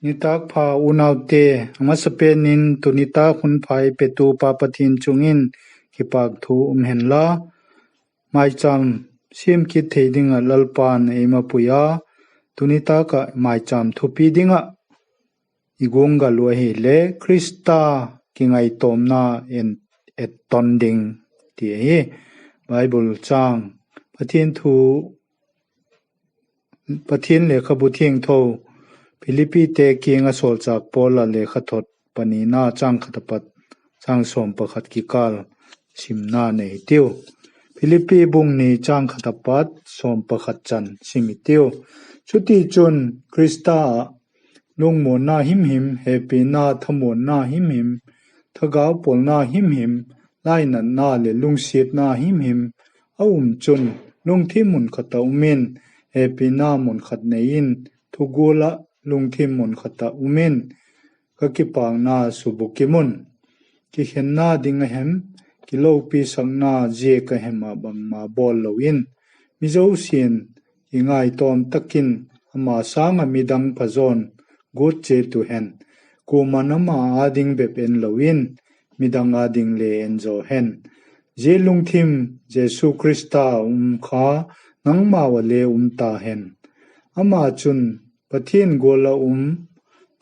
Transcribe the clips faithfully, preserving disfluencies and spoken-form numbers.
Nitâk pha unaute, a masapen in tu nitâk hun pha ei petu Pa Pathian chung in kipâk thu um hen la, maichâm siam kit thei ding ah Lalpa'n ei mapui a, tu nitâk ah maichâm thupi ding ah i guanggal uh ahile Khrista kingaitawmna en, etton ding ti ahi. Bible châng, Pathian thu, Pathian lekhabu thiangtho, Philippite kiang ah sawlchâk Paul a lekhathot panina châng khat apat châng sawm pakhat kikâl simna nei hitiu. Philippi bung ni châng khat apat sawm pakhat chan sim hitiu. Chutichun, Khrista ah lungmuanna himhim, hepina thamuanna himhim, thagau pawlna himhim, lainatna leh lungsiatna himhim a um chun, lungthim mun khat ah um in, hepina mun khat nei in, thugual ah lungthim mun khat ah um in, ka kipâkna subukim un. Kikhenna ding a hem, kilopisakna ziak a hem ah bangma bawl lo in, mi zosia'n kingaitawm tak in ama sâng ah midang phazaw'n guat chiat uh hen. Kuama'n ama â ding bep en lo in, midang â ding le en zaw hen. Zia lungthim Jesu Khrista ah um kha nangmau ah le um ta hen. Ama chun Pathian gual ah um,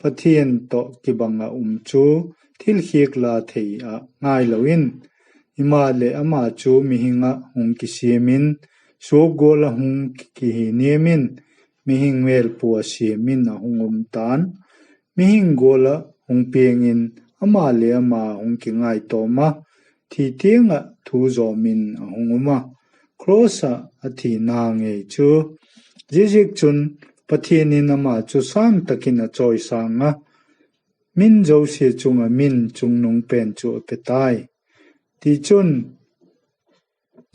Pathian tawh kibang ah um chu thil khiak la thei ah ngai lo in, himaleh ama chu mihing ah hung kisiam in, suak gual ah hung kihiniam in, mihing mêlpu ah siam in a hung um ta'n. Mihing gual ah hung piang in, ama le ama hung kingaitawm a, thi tiang ah thu zawm in a hung um a, cross ah a thina ngei chu. Ziaziakchun, Pathian in ama chu sâng tak in a chawisâng a, min zosia chung ah min chungnung pen chu a pe tai. Tichun,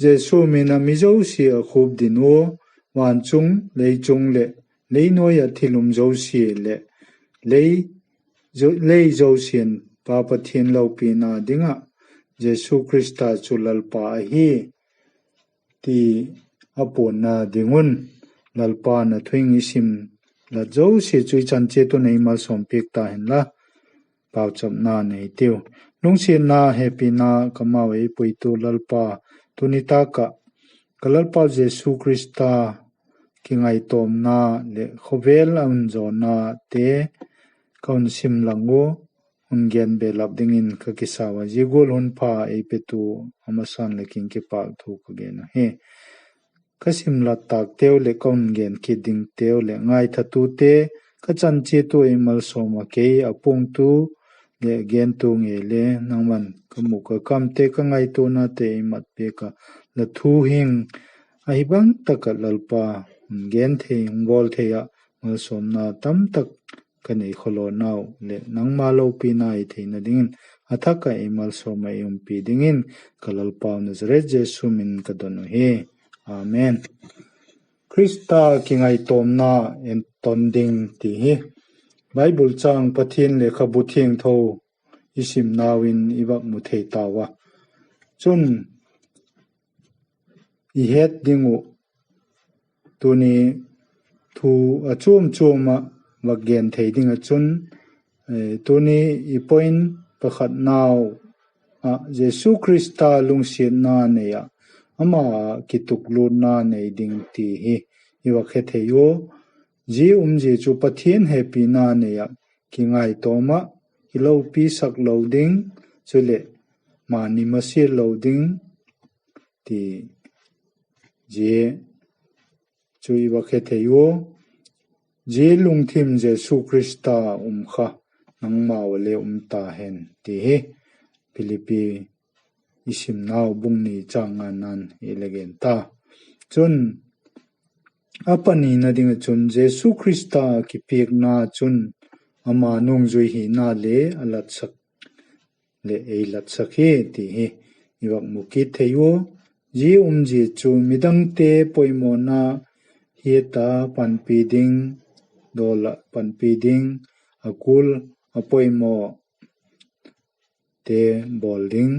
Jesu min ah mi zosia a khupdin ua, van chung, lei chung leh lei nuai ah thil um zosia leh lei zosia'n Pa Pathian lopina ding ah Jesu Khrista chu Lalpa ahi ti a puanna ding un, Lalpa'n a thu hing i sim lat zosia chu i chan chiat un ei malsawm piak ta hen la, pauchapna nei hitiu. Lungsiatna, hepina kamau ei puitu Lalpa, tu nitâk ah ka Lalpau Jesu Khrista kingaitawmna leh khawvel a hun zawnate ka hun sim lang ua, hun gen belap dingin ka kisa ua. Zia gual hun pha ei petu a masan leh kin kipâk thu ka gen ahi. Ka sim lat tâkteu leh ka hun gen kit dingteu leh ngaithatute, ka chan chiat ua ei malsawm ah kei a puangtu leh gentu ngei le nangma'n ka mûk ka kamte, ka ngaituanate ei mat piak a, la thu hing ahi bang tak ah Lalpa, hun gen thei, hun bawl thei ah malsawmna tamtak ka nei khawlawnau leh nangma lopina i theina dingin a thak ah ei malsawm ah ei umpi dingin ka Lalpau Nazareth Jesu min ka don uhi. Amen. Khrista kingaitawmna enton ding ti hi Bible châng, Pathian lekhabu thiangtho i simnau in i vak mu thei tau a. Chun, i het ding uh, tuni thu a chuam chuam ah vak gen thei ding ah chun, tuni i point pakhatnau ah Jesu Khrista lungsiatna nei ah, ama kituklûtna nei ding ti hi i vak he thei ua. Zia umzia chu Pathian hepina nei ah, kingaitawm ah, kilopisak lo ding, chuleh mani masiat lo ding ti, zia chu i vak he thei ua. Zia lungthim Jesu Khrista um kha nangmau ah le um ta hen ti hi Philippi i simnau bung ni châng ngana'n i la gen ta. Chun, a panina ding ah chun Jesu Khrista kipiakna chun ama nungzui hina le a latsak leh ei latsak hi ti hi i vak mu kit thei ua. Zia umzia chu midangte poimawna hiat ah panpi ding, dawl ah panpi ding, a kul a poimaw te bawl ding,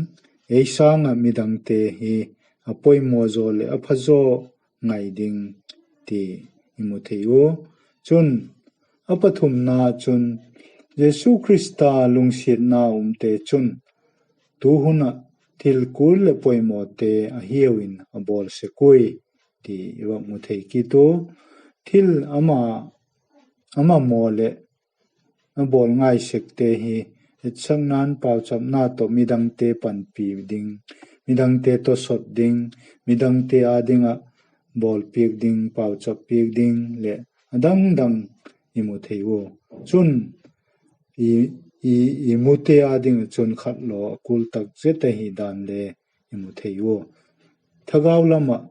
ei sâng ah midangte hi a poimaw zaw leh a phazaw ngai ding ti i mu thei ua. Chun, A pathumna chun, Jesu Khrista lungsiatna umte chun tuhun ah thil kul leh poimawte a hiau in a bawl sek ui, ti i va mu thei kit u. Thil ama, ama maw leh a bawl ngai sekte hi etsakna'n pauchapna tawh midangte panpi ding, midangte tawsot ding, midangte â ding ah bawlpiak ding, pauchap piak ding leh a dang dang i mu thei ua. Chun i, i, i mute â ding ah chun khat law a kul tak zet ahi dan le i mu thei ua. Thagau lam ah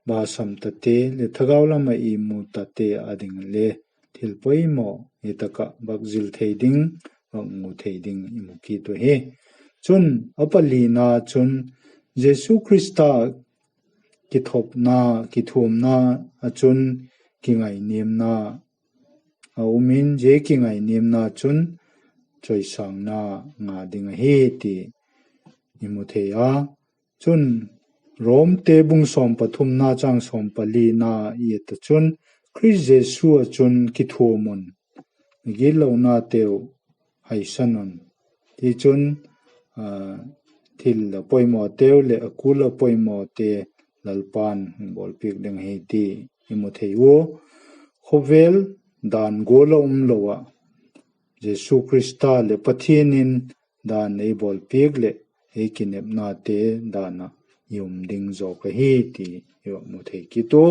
basam tate leh thagau lam ah i mu tate â ding le thil poimaw hi tak ah vak zil thei ding, vak mu thei ding i mu kit u hi. Chun a palina chun Jesu Khrista kithopna, kithuamna ah chun kingainiamna a um in, zia kingainiamna chun chawisângna ngah ding ahi ti i mu thei a. Chun Romte bung sawm pathumna chang sawm palina i et ah chun, Khrist Jesu ah chun kithuam un, na gitlonateu haisan un. Tichun, thil a poimawteu leh a kul a poimawte Lalpa'n hun bawlpiak ding ahi ti i mu thei ua. Khawvel dan gual a um lo ah Jesu Khrista leh Pathian in dan ei bawlpiak leh ei kinepnate dan ah i um ding zawk ahi ti i va mu thei kit u.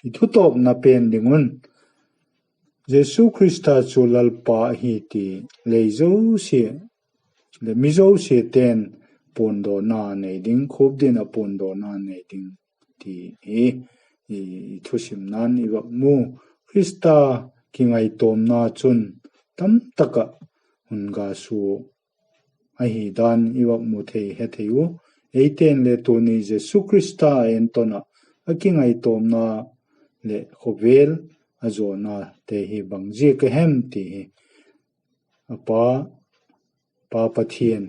I thutawpna pen ding un, Jesu Khrista chu Lalpa ahi ti lei zosia leh mi zosiate'n puandawna nei ding, khupdin ah puandawna nei ding ti hi i thusimna'n i va mu. Khrista kingaitawmna chun tamtak ah hun ga sua ahi dan i va mu thei, he thei u. Eite'n le tuni Jesu Khrista enton ah a kingaitawmna leh khawvel a zawnate hi bang ziak a hem ti hi a Pa, Pa Pathian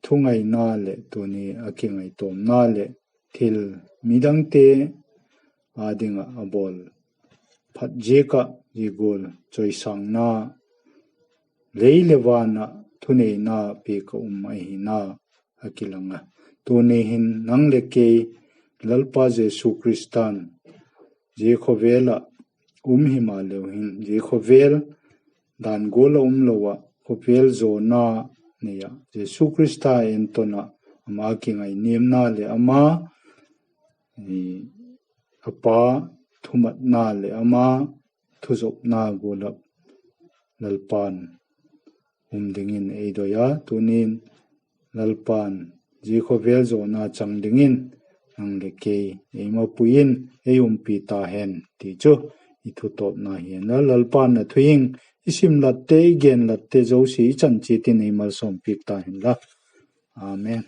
thungaina leh tuni a kingaitawmna leh thil midangte â ding ah a bawl phat ziak ah zia gual chawisângna, lei leh van ah thuneina piak a um ahina a kilang a. Tuni hin nang leh kei Lalpa Jesu Khrista'n zia khawvel ah um himaleu hin, zia khawvel dan gual a um lo ah khawvel zawna nei ah Jesu Khrista enton ah ama kingainiamna leh ama, a Pa thumatna leh ama thuzopna gual ah Lalpa'n um dingin ei doi a. Tuni'n Lalpa'n zia khawvel zawna chang dingin nang leh kei ei mapui in ei umpi ta hen ti chu i thutawpna hi hen la. Lalpa'n a thu hing i simlatte, i genlatte zosia i chan chiat in ei malsawmpiak ta hen la. Amen.